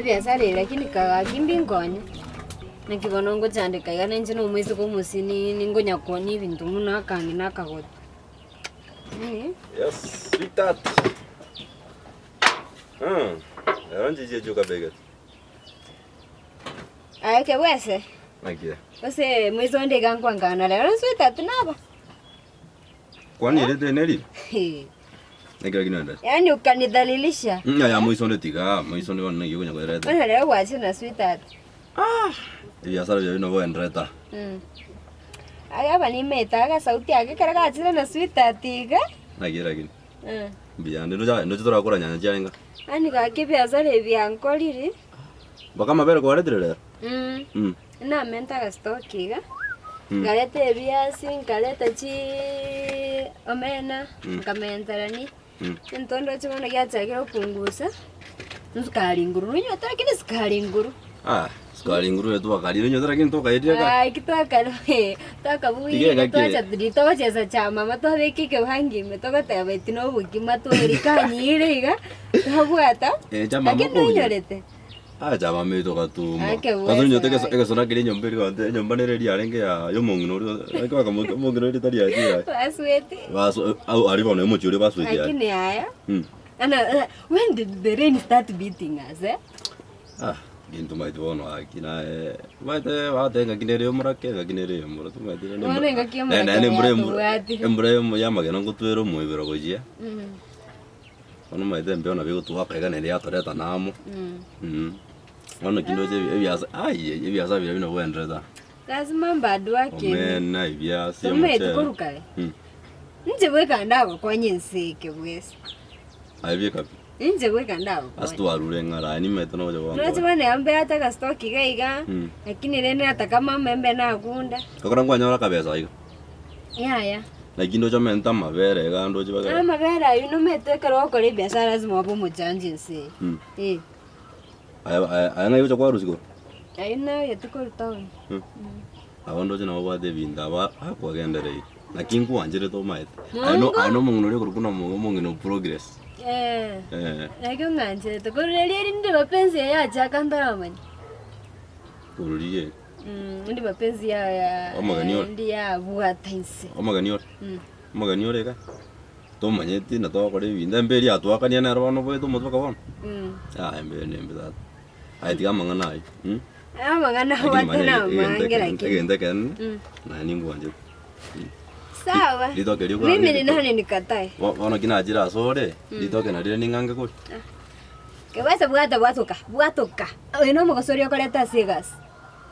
Ebiasara ebi lakini gaki mbinkonye, naki bono ngochandeka iga na inche na omoiseke omosinini ngonya koonia ebinto buna akang'ina akagotu. Yes, sweetheart. Mm. Lero nchiche chuka begete. Aye kebwese, Naki. gose moise onde iga nkwankana rero sweetheart naba. Kwani erete neri? Hee. Naki lakini wenda. Yaani ukanidhalilisha. Mm, ya moise onde tiga, moise onde bono naki okonya koereta. Bono rero gwachire na sweetheart. Ebiasara biaye nabo oendereta. Mm. Aya aba nimaete agasauti ake ekero gachire na sweetheart iga. Naki lakini. Eh. Mbuya ande ndoche ndoche torakora nyanya chiaye ng'a. Yaani gaki ebiasara ebi biankorire. Mpaka amabere kwaretire rero? Mm. Mm. Namenta agastock iga, Mm. nkareta ebiasi, nkareta chii omena, Mm. nkamenterania, Mm. egento ndoche bono giachakire gopungusa, sukari nguru, nonywete lakini sukari nguru. Ah, sukari nguru ere twakarire onywete lakini tokaeria ka. Aah eki twakare Tiga twakabuire engaki twacha riria togochesa chamama twabeka ekebango ime togoteba eti na obokima twaria kanyire iga, twabwata, Eh, chamama lakini okobuya. nonyorete. Acha abamito gatuma. Ake bwesa Kwanza onyote gaki. egesona keria enyomba eria gonte enyomba nere eria yarenge ya yomong'ina oria eke bakamoka omong'ina oria tari achire aye. Basweti. Baso au aria bono omochie oria basweti aye. Lakini aya. Mm. Ana eh, when did the rain start beating us eh? Ah, gento maete bono gaki naye maete bagoteba engaki nere yomorake engaki nere yomoro tomaete rende Bono engaki yomorake naende embura embura yatobwatire. embura yomo yamagena ngotwere omoibero gochia. Mm. Bono omanyete embeo nabo egotwaka iga naende yatoreta na amo, bono ki ndoche ebiasa aye ebiasa biria buna bwenderete aa. Lazima mbadwake Omena, ebiasi, Tomanyeti omochere. korwa kare inche bweka ndagokonya ense eke bwese Aye bieka pi? inche bweka ndagokonya Ase twarure ng'ara aye nimanyete nogocha Roche gwankonya. bono embe ata gastock iga iga lakini rende nataka mama embe nagunda Ekero nkwanyora akabesa iga. Yaya. Naki ndoche omente amabere iga ndoche bagere. Amabere ayio nomete ekero ogokora ebiasara lazima obe omochangi ense eye. Mm. Eh. Aye aye aye ng'ai gocha kwarusia korwa? Ayio naye korwa town. Mm. Aba ndoche nabo obwate ebinto aba akwagendereire. Naki nkwancherete omaete. Aye no Mongo. aye nomong'ina oria okorokwa buna omong'ina o progress. Eh. Eh. Naki ong'ancherete korwa riria rinde mapenzi aya yachaka ntaramanya. Korwa riria. Ndi mapenzi ya ya Omogeni ore. ndi yabwata inse. Omogeni ore. Mm. Omogeni ore iga, tomanyeti na togokora ebinto, embe eria yatwakania nero bono oboete omotwe mpaka bono. Mm. Yaya embe eye nembe tata. Aye tiga amang'ana ayio, mm. Amang'ana Lakini abwate manya na egento amange ekenene lakini. egento ekenene, Mm. naye ningwanchete. Sawa. Ritoke riria okoranga Mimi ni ritoke. nani nikatae? Bo- Bono ki nachire ase ore, ritoke nario ning'ange koria. Kebwate bwata bwatoka bwatoka. Oyo nomogoso oria okoreta ase egasi.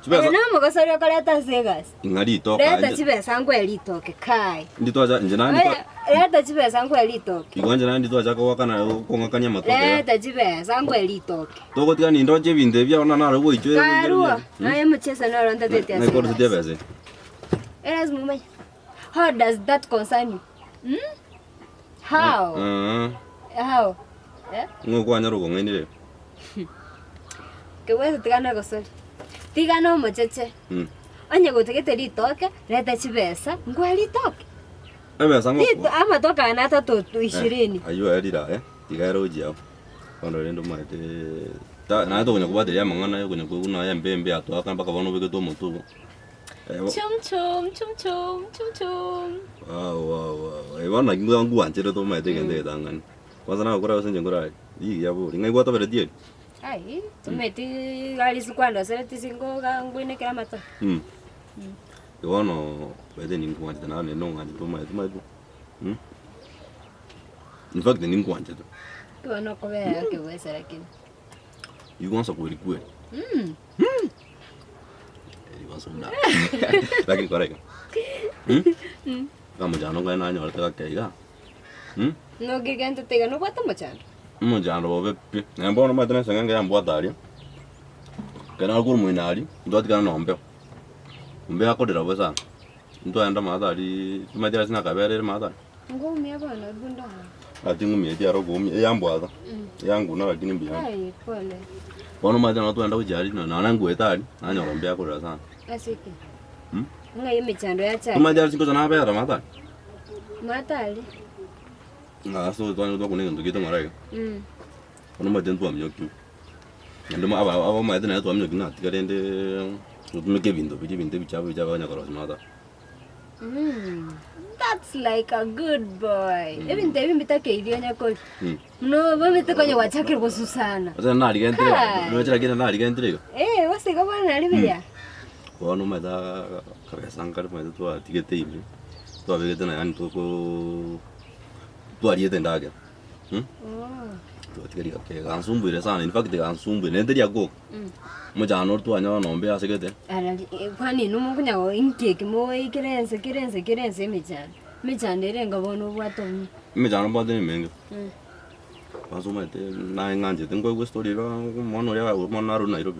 Chibesa- Oyo nomogoso oria okoreta ase egasi. Ing'a ritoke Reta inche- chibesa nkoe ritoke kai. nditwacha inche naende Oya, nditwa- Reta chibesa nkoe ritoke. igo inche naende nditwachaka goakana kong'akania amatoke aya. Reta chibesa nkoe ritoke. Togotiga nindoche ebinto ebi abwo naro goichwe Karua. Naye mochesa noro ntatete ase Naikorusetie egasi. ebesa eye. Eh, lazima umanye. How does that concern you? Hmm? How? Mm. How? Eh? Ng'o kwanyora okong'aini rero? Kebwate tiga nagosori. Tiga nomocheche. Mm. Onye gotagete ritoke, reta chibesa, nkwe ritoke. Ebesa ng'o? Rito, amatoke aya natato tu ishirini. Aywo aye rira eh. Tiga ere gochia abwo. Bono rende omanyete ta naye tokonya kobwateria amang'ana ya okonya buna embe embe yatwakana mpaka bono obegete omotwe igo. Chum chum chum chum chum chum. Wow wow wow. Eh, bono naki ngoa ngwancherete omanyete egento egetang'ani. Kwanza nagokora gose inche nkorare. Rigiya bori. Ng'ai gwatoberetie eri? Ai, tomanyeti gari ase kwandosereti singoga ngwinekere amatoke. Mm. Bono omanyete ninkwanchete naende naende nong'anchete omanyete omanyete. Mm. In fact ninkwanchete. Ki bono okobera ekebwesa lakini. Igwansa kweri kweri. Mm. Igwansa buna. Lakini kora iga. Mm? Akamochando nkaye nanyorete gake iga. Mm? Nogegentete iga nobwate omochando. Omochando bobe pi. Naye bono omanyete na eseng'enge yambwate aria. Ekero nakure omoino aria, ntwatigana na ombeo. Ombeo akorera bobe sana. Ntwaenda maate aria, omanyete ase nakabere ere maate aria. Ngumia bono bunda oo. Ati ngumia eti aro okoumia, eyambwata, eyanguna lakini mbuya ande. Ai pole. Bono omanyete nabo twagenda gochia aria, nonya nangwete aria, nanyora mbuya akorera sana. Ase ki? Mm. Ng'ai emechando yachakire? Omanyete aria chingocha nabera maate aria? Maate aria. Ng'a ase twanyora twakuna egento giaito ng'ora iga. Mm. Bono omanyete ntwaminyokiwa. Naende mo aba abamaete naye twamanya ki natiga rende gotumeka ebinto biria ebinto ebichafu biria bakonya korosia maata. That's like a good boy. Ebinto ebi mbitakeiri onye koria. Buna obamete konya gwachakire gosusana. Ase narigentire Kai. noche lakini narigentire iga. Eh, gose igo bono nari buya. Bono omanyete akabesa nkare omanyete twatigete ime, twabegete na yaani tokoo twariete endagera. Twatiga rigake gansumbuire sana in fact gansumbuire naende teri agoka. Omochando oria twanyora nombe ase gete. Ara kwani inwe mokonya go inki eke moikere ense kera ense kera ense emechando. Emechando ere enga bono obwate obuya. Emechando mbwate nemenge. Kwanza omanyete naye ng'anchete nkoigwa estory iga omwana oria omwana arure Nairobi.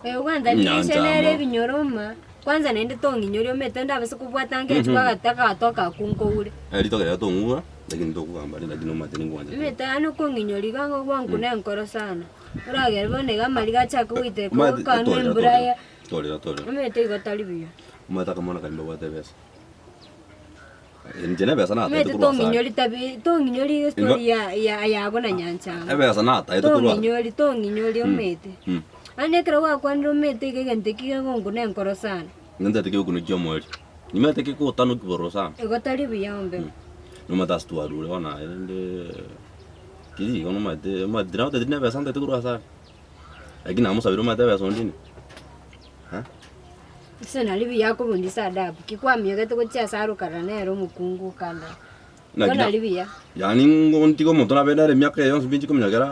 Oyo kwanza ririsha Nyancha nere amo. ebinyoro ma, kwanza naende tong'inyori omanyete ndabase kobwata ngechi agate agato akaku nkoure. Ritoke riria tong'ura, lakini tokogamba rinde lakini omanyete ningwanchete. Omanyete yaani okong'inyori iga ng'a gwankuna enkoro sana, oragere bono iga amariga achake goiteka Omanyete okane torera embura torera ya, torera torera. omanyete igo tari buya. Omanyete akamwana karia mbabwate ebesa. Inche nebesa nataete Omanyete korwa asare. tong'inyori tabi tong'inyori estori ya ya yago na nyanchama. Ebesa nataete korwa Tong'inyori tong'inyori omanyete. Yaani ekero gwakwanire omanyete iga egento ekio gegonkuna enkoro sana. Nintete kegokuna kia omoerio. Nimanyete kegotanoki bororo sana. Igo tari buya ombe. Nomanyete ase twarure bono aye rende keri igo nomanyete omanyete nagotebeti nebesa ntaete korwa asare. Lakini namosabire omanyete ebesa onde ime. Ase nari buya akobundisa adabu, ki kwamiogete gochia ase arokara nere omokungu okanda. Naki Igo na- nari buya. Yaani ngontiga omonto nabe nere emiaka eye yonsi pi nchikominyokera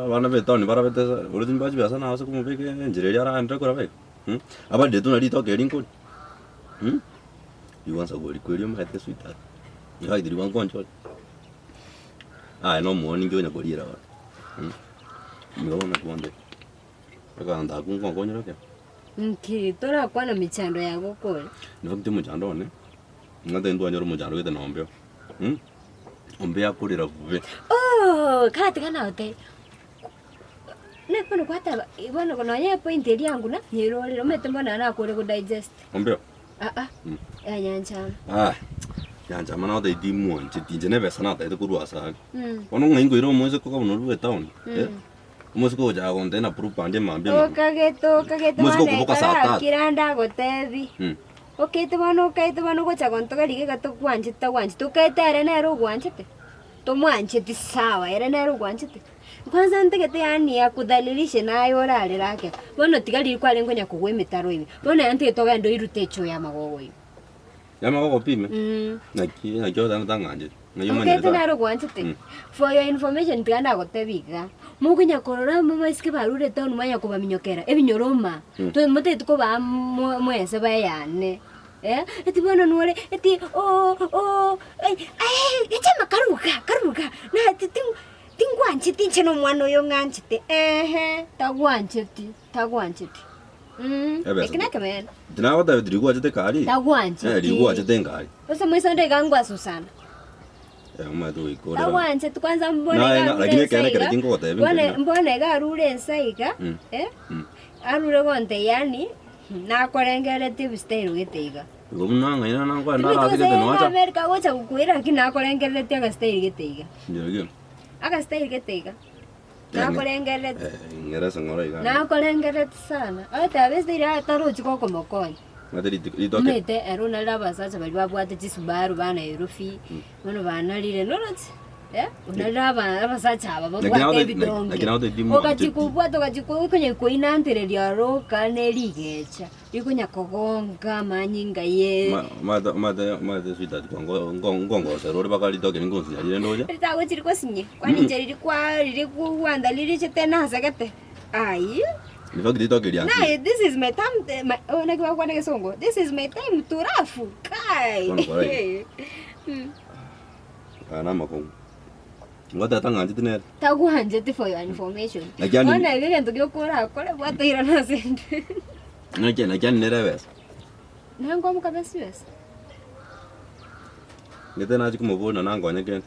abana ba etown barabete ase ore timbachi biasara nabase komobeka enchera eria araendere koraba iga abarire tu na ritoke eri nkoria rigwansa korikwa erio omanyete sweetheart, in fact rigo nkonchore, aye na omoonia ninki onya koriera bono nigo bono naki bono. Egento akwo nkokonyora ekero. Nki torakwana mechando yago kore? In fact omochando one, ng'ate ntwanyora omochando gete na ombeo, ombeo akorera bobe. Ooh, karatiga nagotebia, ne bono gwateba bono nonye epoint eria yangu na nyerorere omanyete bono naro nakore go digest. Ombeo? Aa, ya nyanchama. Ah, nyanchama nagotebia timwancheti inche nebesa natagete korwa ase are. Bono ng'ai nkoira omoiseke oka buna oria bwa etown, Omosike ogochaka gontebia na proof ande mambia mambia. Okagete okagete Omosike bono okoboka saa ekero tatu. akire ande agotebi, okaete bono okaete bono ogocha gontoka riga iga togwancheti tagwancheti okaete ere nere ogwanchete? Tomwancheti sawa ere nere ogwanchete? Kwanza ntagete yaani akudhalilishe naye orarere ake, bono tiga riria kwarenge konya kogwa emetaro ime, bono aye ntagete ogende oirute echoo ya amagogo ime. Yamagogo pi ime? Naki naki oteba tang'ancheti? Ng'ai omanyete Okete tari? naro gwanchete? For your information tiga ndagotebie iga, mokonya korora abaiseke barure etown mwanya kobaminyokera ebinyoro ma, to motagete kobaa mo mwense bayane eh, eti bono nore eti ooh ooh ai aye gechama karuga karuga na ti ti tingwancheti inche na omwana oyo ng'anchete ehe, tagwancheti tagwancheti. Ebesa Eki nekebeene. Tinagotebeti rigwachete kari. Tagwancheti. Eh, rigwachete nkari. Gose moiso onde iga ngwasusana. Eh, omanyete goikorera. Tagwancheti kwanza mbone Naye iga ng'a- arure lakini ensa ekere ekere iga. tingogotebia Mbone nkerina. mbone iga arure ensa iga, eh, arure gonte yaani, nakorengereretie ebistyle gete iga. Igo buna ng'ai na nakwenda Timanyeti arase gose gete noacha. America agocha gokoira lakini nakorengereretie agastyle gete iga. Njero ki? Agastyle gete iga. Nakorengerereti. Ing'erese ng'ora iga. Nakorengerereti sana. Agotebi ase riria atarochi gokomokonya. Omanyete rituko ritoke. Omanyete ero nare abasacha baria babwate chisubaru ba Nairobi, bono banarire noroche eh, onarire aba abasacha aba Lakini babwate nagotebi- ebidonge. lakini nagotebi mwancheti. Ogachia kobwata ogachia konya koinantereria aro okane rigecha. Rikonya kogonka amanyinga ye. Omanyete omanyete omanyete sweetheart kwango nko nkongosera ore mpaka ritoke ringonsinya rire ndoche. Ritagochi rikosinye, kwani inche riria kwa riria kwanda ririchete nasegete ayio. In fact ritoke rianchire. Naye this is my time eh, my oh naki bagokwana egesongo, this is my time to laugh kai. Bono kora iga. Aya namakong'u. Ngoteta ng'ancheti nere. Tagwancheti for your information. Lakini Bono iga egento gioka orakore bwata irana ase ende. Naki naki ande nere ebesa. Naye nkwamoka besa besa. Ngete nachia komoboria na nankonye kende.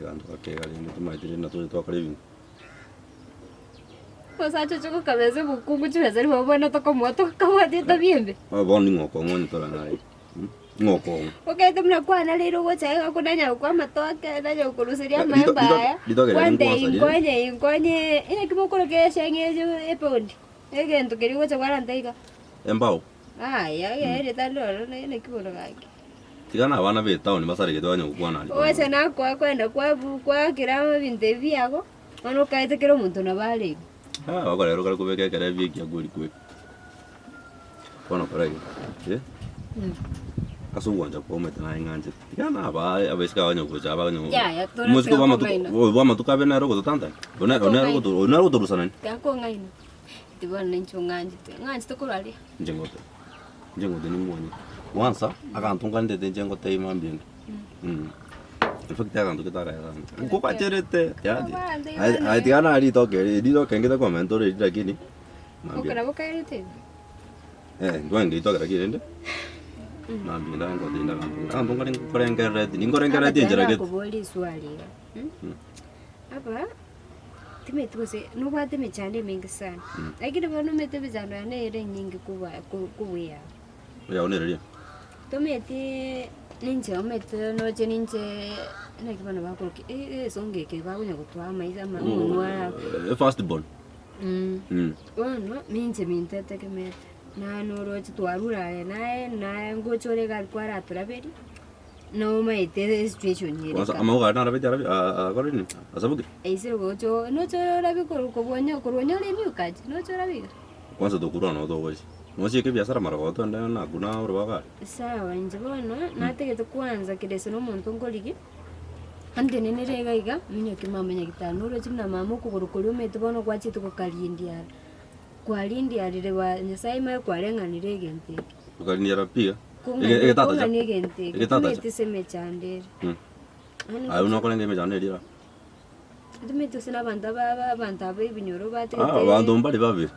Egento gake iga rende tomaete rende natore twakora ebinto. Omosacha oche gokabesa obokungu chibesa rirorio bono tokomoa tokabwati etabia embe. Bono ning'o okong'onya torang'aye. Ng'a okong'u. Okaete buna kwanareire ogocha iga konanya gokwa amatoke, nanya gokoruseria Rito- amaemba rito- aya, ritoke riria kwantebia nkwansa rire. inkonye inkonye inaki mokoroka eshang'i eyo epaundi, egento keria ogocha kwarenta iga. Embao. Aya, erieta ndoro naki bono gaki. Tiga na abana b'etaoni basaregete banye gokwana aria. Ogocha nakoa kwenda kwabu kwakera ebinto ebi biago, bono okaete kera omonto nabo are igo. Ah, okorera okare kobeka ekerebi ekiya kweri kweri. Bono kora iga, eh, ase ogwancha kwa omanyete naye ng'anchete. Tiga na aba abaiseke aba banya gocha aba banya Yaya, tore omosike tiga bwa amatuko kong'aina. oyo bwa amatuko abe nere ogototantania, oyo nere oyo nere ogoto oyo nere ogotorusanania. Tiga kong'aina, ati bono ninche ong'anchete, ng'anchete korwa aria. Inche ngote, inche ngote nimwanyete. Kwanza, aganto nkanetete inche ngotebie mambia ende, in fact aganto gete akaya sana, nkogacherete yaani, aye aye tiga nare ritoke eri, ritoke ngete komenta ore eri lakini, mambia. Oka nabo kaerete igo. Eh, ntwange ritoke lakini rende, mambia ende ngote rende aganto, aganto nkare nkorengerereti, ninkorengerereti enchera gete. Nakoboria riswali iga, aba. Timanyeti gose nobwate emechando emenge sana, lakini bono omanyete emechando yane ere enyinge kobua kobua eyao. Eyao nere ria? Tomanyeti ninche omanyete noche ninche naki bono bakoroka egesongo eke bakonya gotoa amaiso ama omonwa. First born. Bono ninche minto etegemete, naye noroche twarure aye naye naye ngocha ore egari kwaratoraberia. Nomaete esituation ere Kwanza ka. amauga aria narabeti arabi akore nini? Asabokire? Aisire gocha oo noche orabi korwa kobua onye korwa onyore emiukaji noche orabe iga. Kwanza tokorwa noo togochia. Nochieke ebiasara mara gotwende nakwo na orobaga aria. Sawa inche bono natagete kwanza kerese na omonto nkorigia, antenenere iga iga, minyoke mama nyagetari noroche buna mama okogoro koria omanyete bono gwachete gokarindiara, kwarindiarire ba nyasaye omanye kwareng'anire egento eke. Gokarindiara pi iga. Ege- egetata cha. Kong'ani egento eke, Egetata cha. timanyeti ase emechando ere. Yaani Aye buna okorenge emechando eria. Timanyeti gose na abanto aba aba abanto aba ebinyoro Ah, batagete abanto mbare babe,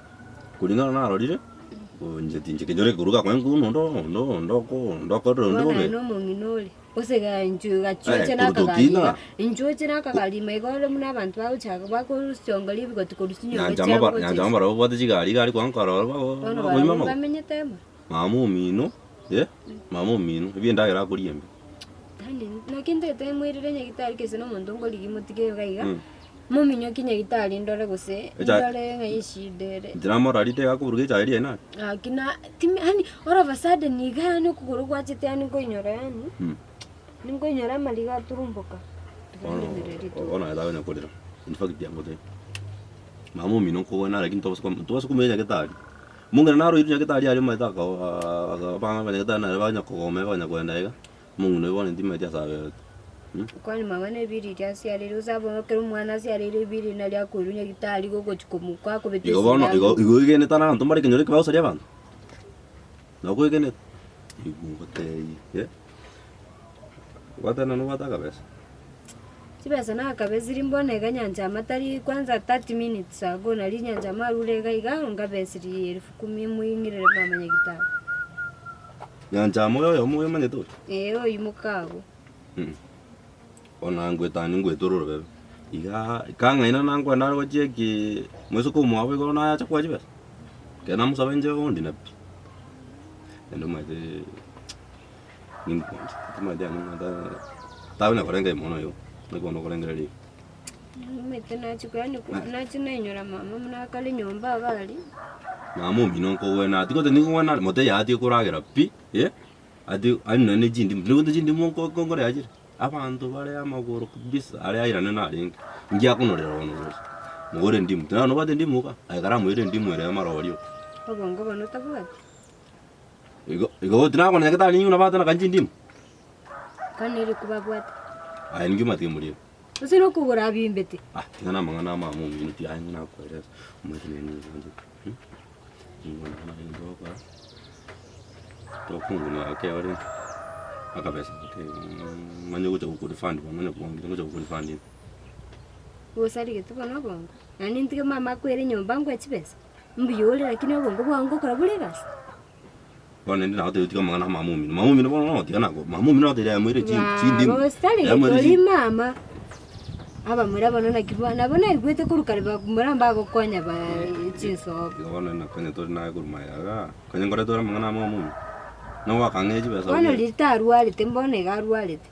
kulingana narorire, inche tinche kenyore koruga konya nkuna onde onde onde oko onde okorire onde Bono bobe. aye na omong'ina ore, gose ga inchuo Eh, gachuoche na korwa akagari tokina. iga, inchuoche na akagari ime iga ore buna abanto bagochaka bakorusongoria ebigoti korwa chinyomba Nyanchama chiabo ba gocha nyanchama isiko. barabwo babwate chigari iga aria kwango ororo bago Bono bagoima barabwo amagoro. bamenyete amo. Mama omino, eh, mama omino, ebi endagera akoria embe. Yaani naki ntagete moirere nyagitari gose na omonto nkorigia motige iga iga, mominyokie nyagitari ndore gose, Echa- ndore ng'ai eshida ere. Inche namorora rinde iga akoburuga echae eria aye nare. Gaki na timi yaani all of a sudden iga yaani okogoro gwachete yaani nkoinyora yaani, ninkoinyora amariga aturumboka, tiga Bono ndemere rituko. bono aye takonya korera, in fact yangotebia, mama omino nkogwena lakini tobasa komo tobasa komoira nyagetari. Omong'ina naroirwe nyagetari aria omanyete abana ba nyagetari nare banya kogoma banya koenda iga, omong'ina oyio bono timanyeti ase aberete. Kwani mama na ebiriri asiareire gose abwo ekero omwana asiareire ebiriri nario akoirwa nyagetari gogochi komokoa akobete Igo bono igo esindano. igo oigenete na abanto mbare ekenyoro eke bagosaria abanto? Nabo oigenete? Igo ngotebie eh, gwateba nobwate akabesa. Chibesa nakabesiri mbono iga nyanchama tari kwanza 30 minutes ago nari nyanchama arure iga iga nkabesiri elfu kumi moing'irere mama nyagitari. Nyanchama oyo oyomo oyo omanyete oyo? Ee oywo mokago. Bono nangwetani ngwetore orobebe, igaa kang'aina nangwenda are gochia ekii moiseke omwabo igoro naye ache koa chibesa, ekero namosabe inche ondina pi, naende omanyete. Ninkonche, timanyeti yaani ng'a ta- takonya korenga imono igo, naki bono okorengereria iga. Omanyete nachia yaani nachia nainyora mama buna akare nyomba iga aria. Mama omino nkogwena ati gose nigogwena are mote yaye koragera pi, eh, ati aye nonye ne chindimu nigote chindimu nko nko nkorea chire, abanto bare amagoro kabisa aria airane narenge, ngiakonorera bono roche, mogore endimu, tari nobwate endimu igaa, aye karamoire endimu ere amarori oo. Obongo bono tabwati. Igo igo tinakwana nyagetari nigo nabate na kanchi ndimu. Kane ere kobabwate. Aye ninki omanyete kemorire? Gose nokogora abimbete. Ah, tiga na amang'ana ama amo omino ti aye nakoeresa, omanyete nere nigo nchete mh, nigo naende egento ogokora, tokungunia ake ore, akabesa gake manye gocha gokorefund bono onye kwangire ngocha gokorefund inde. Gosarigete bono obongo, naende ntige mama akwere nyomba nkoe chibesa. Mbuya ore lakini obongo bwao ngokora bore egasi. Bono naende nagotebia tiga amang'ana a mama omino, mama omino bono notiga nako, mama omino nagotebia yamoire chi chindimu, Baba ositari yamoire tori chi mama, abamura bono naki bo nabo naigwete korwa kare bamura mbagokonya ba chinsobo. Igo bono nakonya tore naye korwa magega igaa, konya nkorete ore amang'ana a mama omino. Nogwakang'eria chibesa Bono buya. riria tarwarete mbono iga arwarete.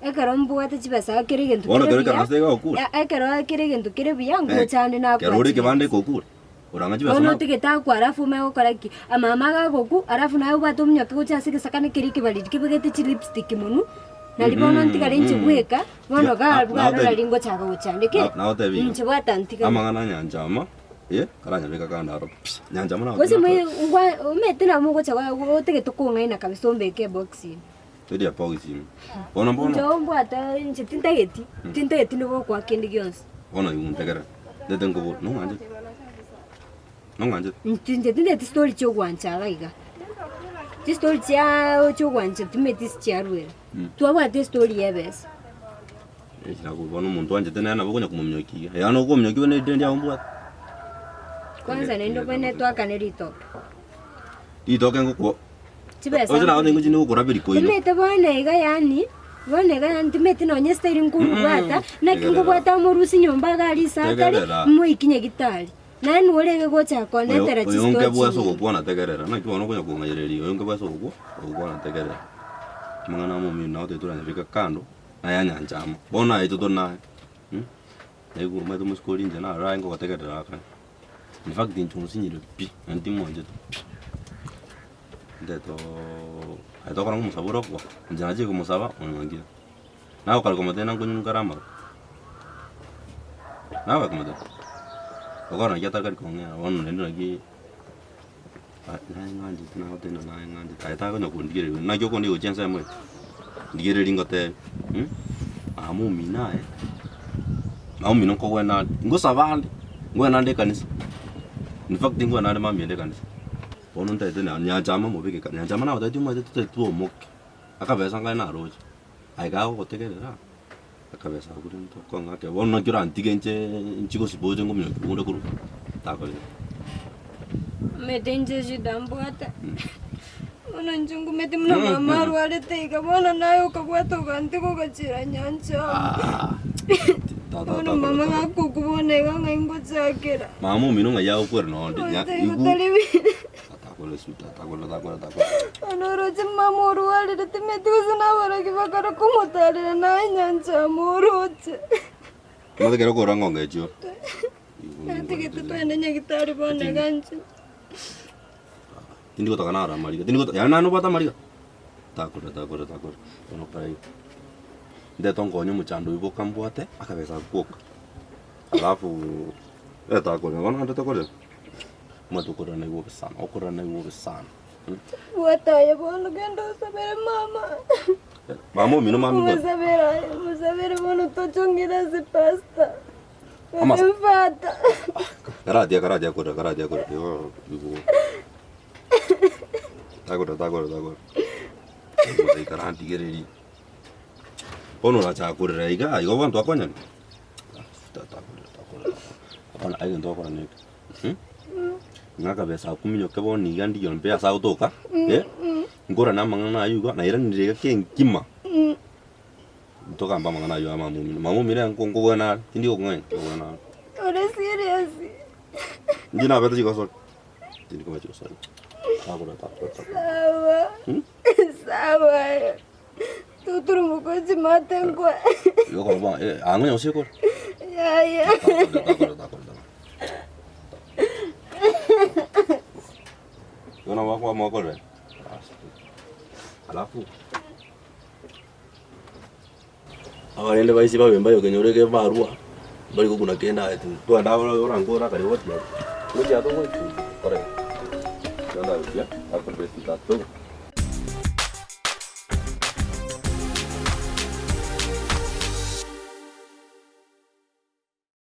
Ekero mbwate chibesa kera egento Bono kere kero buya, ekerasi iga ogokura. ya- ekero kera egento kere buya ngochande Kero nakoa ore ekebanda chibesa. egokura, orang'a chibesa Bono nabo. otigete akwe alafu omanye gokora ki? Amama gagokwa alafu naye obwate omonyoke gocha ase egesakane keria ekebariri kebegete chilipstick monwe, nari bono ntigare inche bweka, bono Tiga- ga na- bwarora nagotebi- ringochaka gochandeke, Na- nagotebi iga. inche bwata ntigare. Amang'ana a Nyanchama, eh, karanyabeka kando aro pi, Nyanchama nagotebi Gose nakore. moi ngwa omanyete nabo mogocha gwa otagete kong'aina kabisa ombeke ebox ime. Teri ebox ime. Bono bono. Inche ombwate inche tintageti, tintageti nigo okoa kende gionsi. Bono igo ntegerere, ntete nkobore, nong'anchete? Nong'anchete? Inche inche tintageti story chia ogwancha iga iga. Chistory chiaaa chia ogwancha timanyeti ase chiarwera. Twabwate estory ya ebesa. Bono omonto oanchete nere nabo okonya komominyokia iga, yaani okominyokia buna erideni riago mbwate. Kwanza naende obwenerete toakane ritoke. Ritoke ngokwa Chibesa oche nabo ningochi nigokoraberia koino. Omanyete bono iga yaani, bono iga yaani timanyeti nonye estyle nkorubwata, naki Tegerera. nkobwata omorusia nyomba iga aria isakare, Tegerera. moikie nyagitari. Naende nigo orenge gocha kondetera Oyo chistory oyonke bwase chinyinge. ogokwana tegerera, naki bono okonya kong'ayereria oyonke bwase ogokwa ogokwana tegerera. Amang'ana amo omino nabo toturanyabeka kando, aya nyancha amo. Bono aye intwe tore naye, naigure omanyete omosike oria inche narora aye ngogotegerera akare. In fact inche onsinyire pi, naende timwancheti pi. Ndetoooo aye tokora ng'a omosaba ore okwa, inche nachire komosaba onyangire. Nagokora komotebia nankonywa nkare amarwa, nagokora komotebia, okora naki atakari kong'ea bono naende naki naye ng'anchete nagotebia ng'a naye ng'anchete aye takonya kondigereria naki okondigia gochia ensemo eye, ndigereria ngotebie mama omino aye, mama omino nkogwena are, ngosaba ande, ngwena ande ekanisa, in fact ngwena ande mambia ende ekanisa. Bono ntagete na nyanchama mobeke ka nyanchama nagotebetie omanyete totari twomoke, akabesa nkare naroche. Aye gagogotegerera, akabesa abwo rende okong'ake bono naki orantige inche inchi gosiba oche ngominyokia omonde korwa takorire. Omanyete inche eshida mbwate, bono inche ngumeti buna mama arwarete iga, bono naye okabwata ogantiga ogachira nyancha amo. Bono mama gakokwa bono iga ng'ai ngochakera. Mama omino ng'ai agokwera nonde nya Gose igu gotari buya. Takore sweetheart, takore takore takore. Bono oroche mama orwarire timanyeti gose nabaraki bakare komotarera naye nyancha amo oroche. Omanyete ekero okorora ng'ongo echio. Natigete twende nyagitari bono iga inche. Tindi gotoka narora amariga, tindi gotoka, yaani naende nobwate amariga? Takore takore takore, bono kare iga. Ndete onkonye omochando oyio boka mbwate, akabesa ako koka. Alafu, takore, bono naende tokorera. Omanyete okorera naigwe bobe sana, okorera naigwe bobe sana. Bwata aye bono genda osabere mama. Mama omino mama igoro. Mosabere aye, mosabere bono tochongere ase pastor. Amasa- Gose mfata. Karatia karatia korera karatia korera igo igo. Takorera takorera takorera. Karantigereria. Bono orachaka korera iga igo bono twakonyana. Takorera takorera. Bono egento ogokora neke. Ng'a akabesa akominyoke bono iga ndiyo mbe ase agotoka, eh, nkorane amang'ana aywo iga, nairanire iga kengima, ntogambe amang'ana aywo a mama omino. Mama omino nere nko nkobwana are, tindi gokong'aina, nkobwana are. Ore serious? Inche nabete chigosori, tindi koba chigosori, takora takora takora. Sawa. Sawa. Toturumoka chimate nkwe. Igo okoro bono, eh, ang'o nyabosie ekore? Yaya. Takora takora takora takora. Igo nabo bakwamua korera. Alafu abarende baisi babe mbaye okenyora eke barua, mbari gokuna kende aye tu. Twende abwo orankore akaribo gochia aria. Gochia ase ogochia, kore. Twende agochia, akore best tatu.